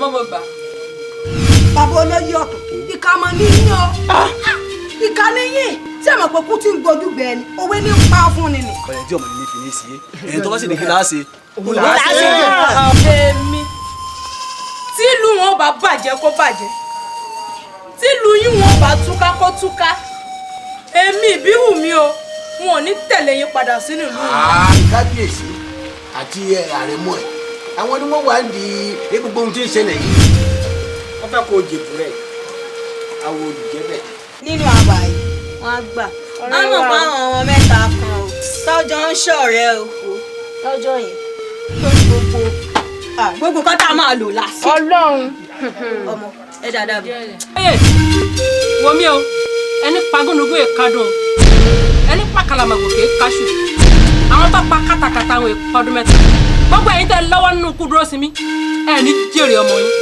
Àmọ́ mo gbà. Bàbá olóyè ọ̀tún, ìka mọ ní yín o, ìka ní yín tí ẹ mọ̀ pé kú tí ń gbójú gbẹ ni òwe ní pa fún ni nì. Ọ̀rẹ́ tí ọmọ ní fi ní sí é, ẹni tó bá sì ní kí láá ṣe. Òun là á ṣe. Èmi tí ìlú wọn bá bàjẹ́ kó bàjẹ́, tí ìlú yín wọn bá túká kó túká, èmi ìbíwù mi o, wọn ò ní tẹ̀lé yín padà sínú ìlú yín. Kábíyèsí àti àrẹ̀mọ ẹ̀, àwọn ni wọ́n wà ń di gbogbo ohun tí ń ṣẹlẹ̀ yìí. Wọ́n fẹ́ kó o jèbù rẹ̀, àwọn olùjẹ́ bẹ̀. Nínú àbá yìí, wọ́n á gbà á mọ̀ pé àwọn ọmọ mẹ́ta kan o tọ́jọ́ ń ṣọ̀rẹ́ o lọ́jọ́ yẹn torí gbogbo gbogbo nǹkan tá a máa lò lásán. Ọlọ́run. Ọmọ ẹ dáadáa mi. Ẹ wo mi o, ẹni pagúnugún èkádùn, ẹni pàkàlàmọ̀gbò kì í kaṣù, àwọn tó pa kátàkátà àwọn ìpọdún 3. Gbogbo ẹ̀yin tẹ́ lọ́wọ́ nínú kú dúró sí mi, ẹ ní jèrè ọmọ yín.